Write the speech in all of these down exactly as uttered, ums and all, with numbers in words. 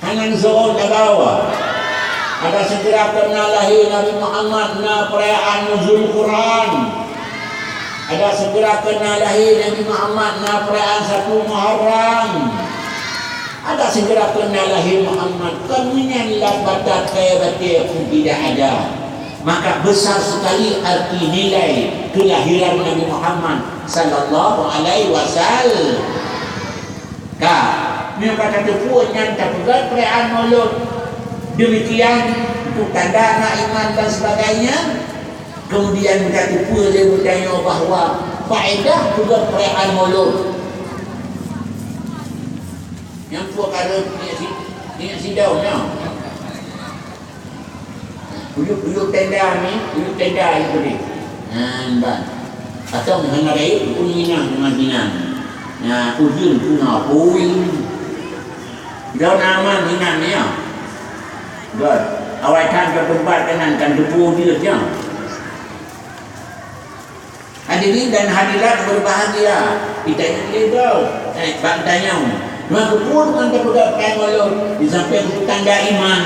Hana soe tagawa. Ada segera keunan lahé Nabi Muhammad na perayaan Nuzul Quran. Ada segera keunan lahé Nabi Muhammad na perayaan satu Muharram. Ada segera keunan lahé Muhammad. Kon nyan lam batat kaya baté pun tidak ada. Maka besar sekali arti nilai kelahiran Nabi Muhammad sallallahu alaihi wasallam. Ka, meunyoe ka tateupeue nyan tapeugöt perayaan Maulud. Demikian untuk tanda na iman dan sebagainya. Kemudian tateupeue lé geutanyoe bahwa faedah peugöt perayaan Maulud. Nyang peue ka rhot nyak si-, nyak sidong nyoe. Uyup-uyup tenda ni, uyup tenda ayup tadi. Nah, ban. Atau hana rayeuk pun minah dengan jinan. Nah, ujeuen pun apui. Dah nama dengan ni ya. Dah. Awai kan ke tempat kanan kan depu dia je. Hadirin dan hadirat berbahagia, kita ingat lé droe, eh, bak tanyoe. Maka pun ngon tapeugah peurayaan Maulud, di samping untuk tanda iman,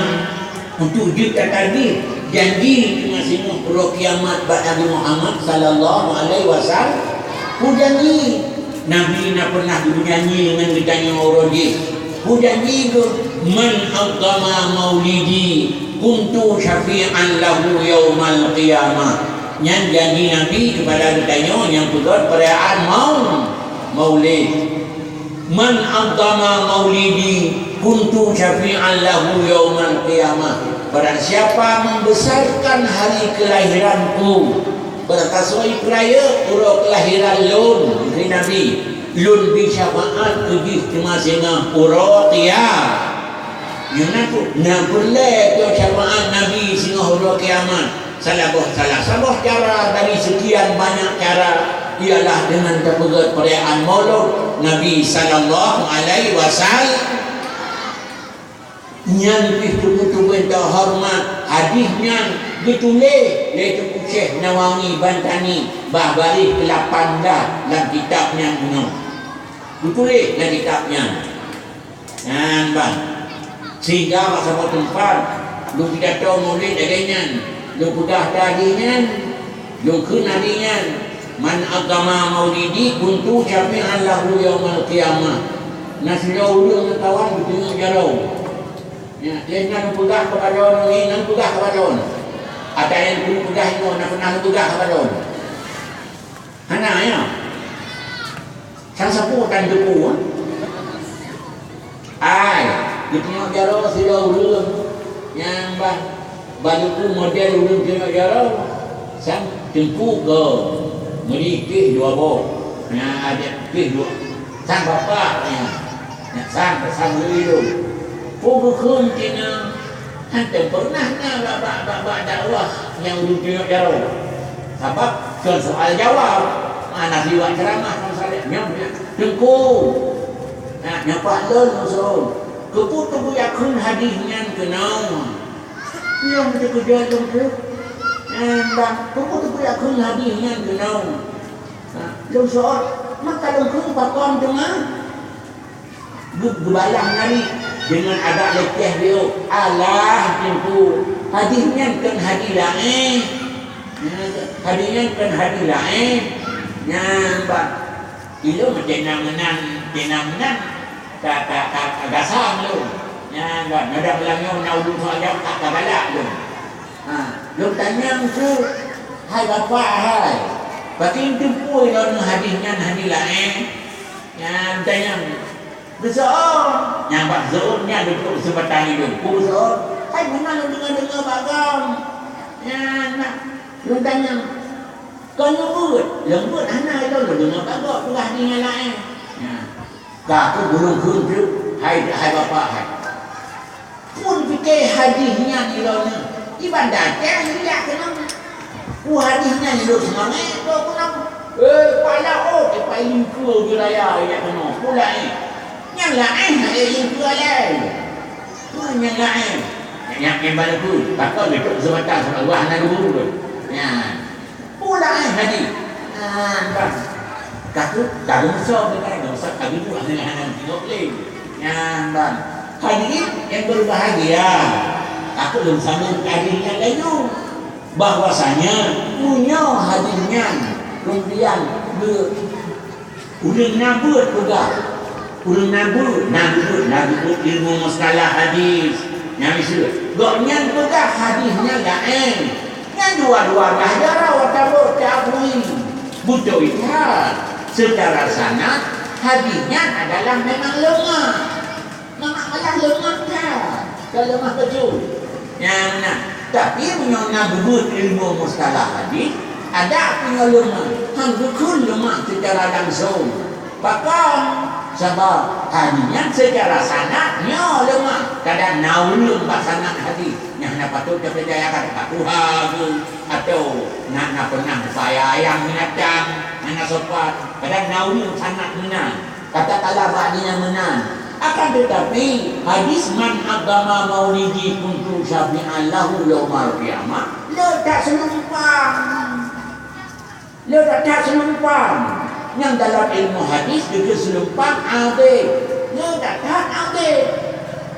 untuk jeuet tatagih janji teuma singoh uroe kiamat bak Nabi Muhammad sallallahu alaihi wasallam. Peue janji? Nabi na pernah geujanji ngon geutanyoe uroe jih. Peue janji geuh? "Man 'azzama maulidi kuntu syafi'an lahu yaumal qiyamah." Nyan janji Nabi kepada geutanyoe nyang peugöt perayaan mau-, Maulid. "Man 'azzama maulidi kuntu syafi'an lahu yaumal qiyamah." Barang siapa membesarkan hari kelahiranku, barang tasoi peurayek uroe kelahiran lôn, kheun Nabi, lôn bri syafaat keu jih teuma singoh uroe kia-, Nyan na peureulée keu syafaat Nabi singoh uroe kiamat. Salah boh, salah saboh cara dari sekian banyak cara ialah dengan tapeugöt perayaan Maulud Nabi sallallahu alaihi wasallam. Nyan pih teupeu-teupeu teuhoreumat, hadih nyan geutuléh lé Teungku Syekh Nawawi Bantani, bah baréh keulapan blah lam kitab nyan bunoe. Geutuléh lam kitab nyan. Nyan ban. Sehingga bak saboh teumpat, lôn pidato Maulid lagée nyan, lôn peugah tadi nyan, lôn kheun tadi nyan, "Man aqama maulidi kuntu syafi'an lahu yaumal qiyamah." Na sidroe ureuëng nyang kawan geutunyok jaroe. Nyan, lheueh nyan lôn peugah keubah droe, nyan lôn peugah keubah droe. Ata nyang lôn peugah nyoe na pernah lôn peugah keubah droe. Hana, ya. Sang sapeue tan teupeu, ah? Ai, geutunyok jaroe sidroe ureuëng nyang bah, bah teupeu model ureuëng tunyok jaroe. Sang teungku go, meuri pih dua boh. Nyan adak pih dua. Sang bapak nyan. Nyan sang, sang meuri lôn. Peue geukheun cit nyan? Hana pernah na bak, bak, bak, bak dakwah nyang ureuëng tunyok jaroe. Sabab kon soal jawab, hana siwak ceuramah kon saleh. Nyoe, nyoe, Teungku. Nah, nyoe pat lôn usul. Keupeue teupeu yakheun hadih nyan keunoe? Nyoe meuteukeudeue lôn tu. Nyan bah, keupeue teupeu yakheun hadih nyan keunoe? Nah, lôn seuôt, maka lôn kheun pakon teuma? Geu-, geubalah nari deungon agak leuceh lé, "Alah, Teungku, hadih nyan kon hadih laén. Hadih nyan kon hadih laén." Nyan, bah, ilôn meutenang meunan, tenang meunan, ka, ka, ka, ka gasam lôn. Nyan, bah, nyoe dak beulang nyoe na ulôn soal jaweueb, ka, ka galak lôn. Ha, lôn tanyong su, "Hai Bapak, hai, pakon teupeu droeneuh hadih nyan hadih laén?" Nyan tanyong. Geuseuôt, nyang bak seuôt nyan dudoe seubatang idong. Peue seuôt? Hai, meunan lôn deungoe-deungoe bak gam. Nyan na, lôn tanyong, kon leumbot? Leumbot hana, ilôn lôn deungoe bak gob peugah di nyang laén. Nyan. Ka keuh gulong kheun teuk, hai, hai Bapak, hai. Phon pike hadih nyan ilôn nyoe, iban datang rijak keunoe. Peue hadih nyan ilôn seumangét keu keunoe. Eh, pala oh, teumpat lingkue geuraya rijak keunoe. Peue laén? Nyang laén hana lingkue alai. Peue nyang laén? Nyak nyang baru tu, takon beutôi seumata sama Allah hana guru. Nyan. Peue laén hadih? Nyan ban. Ka keuh, ka geumeusok keuh, ka geumeusok, ka geuduek hana, hana tengok lé. Nyan ban. Hadirin yang berbahagia, aku lôn sambung hadis nyang laén nyoe, bahwasanya meunyoe hadis nyan kemudian be-, ureuëng na beuet peugah, ureuëng na beuet, na beuet, na beuet ilmu mustalah hadis, nyang miseue, gobnyan peugah hadis nyan laén, nyan dua-dua blah jaroe tabeuet teuakui. Beutôi that, secara sanad hadis nyan adalah memang lemah. Memang malah lemah that, ka lemah beutôi. Nyang na, tapi meunyoe na geubeuet ilmu mustalah hadis, adak pih nyoe lemah, han geukheun lemah secara langsung. Pakon? Sabab hadis nyan secara sanad nyoe lemah. Kadang na uleueng bak sanad hadis, nyang hana patut tapeurcaya, ka tuha geuh, atau na, na peunah upaya ayam binatang, hana sopan. Kadang na uleueng sanad meunan. Katakanlah bak dia meunan. Akan tetapi, hadis "Man 'azzama maulidi kuntu syafi'an lahu yaumal qiyamah" le that seunumpang. Le that seunumpang. Nyang dalam ilmu hadis geukheun seunumpang abéh. Le that abéh.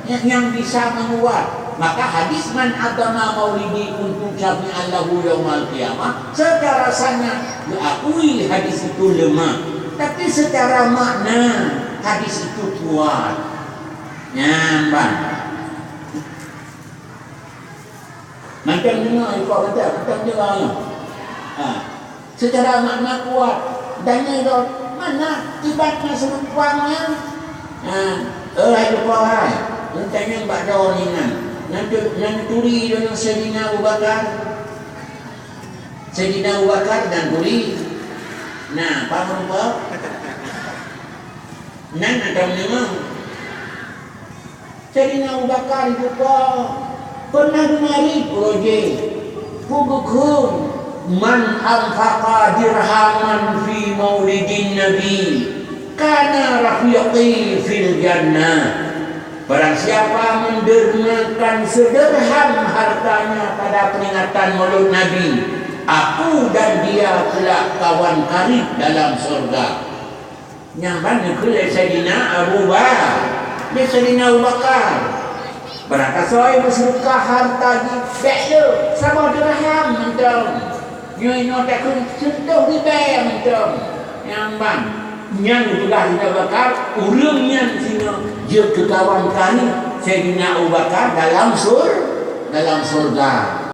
Nyang, nyang bisa menguat. Maka hadis "Man 'azzama maulidi kuntu syafi'an lahu yaumal qiyamah" secara sanad geuakui hadis itu lemah, tapi secara makna hadis itu kuat. Nyan ban. Mantong deungoe, iko mantong, mantong deungoe. Ha. Secara makna kuat. Dan nyan lom, mana ibarat na seunumpang nyan? Ha. Eh, hai lupa hai. Lôn tanyong bak droeneuh nyan. Nan tu-, nan turi deungon Saidina Abu Bakar? Saidina Abu Bakar nan turi. Nah, paham lupa? Nan atau menengah? Saidina Abu Bakar geupeugah, pernah deungoe uroe jéh, peue geukheun, "Man anfaqa dirhaman fi maulidin Nabi, kana rafiqi fil jannah." Barang siapa mendermakan sederham hartanya pada peringatan Maulud Nabi, aku dan dia kelak kawan karib dalam sorga. Nyang ban neukheun lé Saidina Abu Ba-, lé Saidina Abu Bakar. Barangkasoe beuseudeukah harta jih, bék le, saboh dirham mantong. Nyoe-nyoe takheun sireutôh ribèe mantong. Nyang ban, nyang geupeugah Saidina Abu Bakar, ureuëng nyan singoh jeuet keu kawan karib Saidina Abu Bakar dalam sur-, dalam syurga.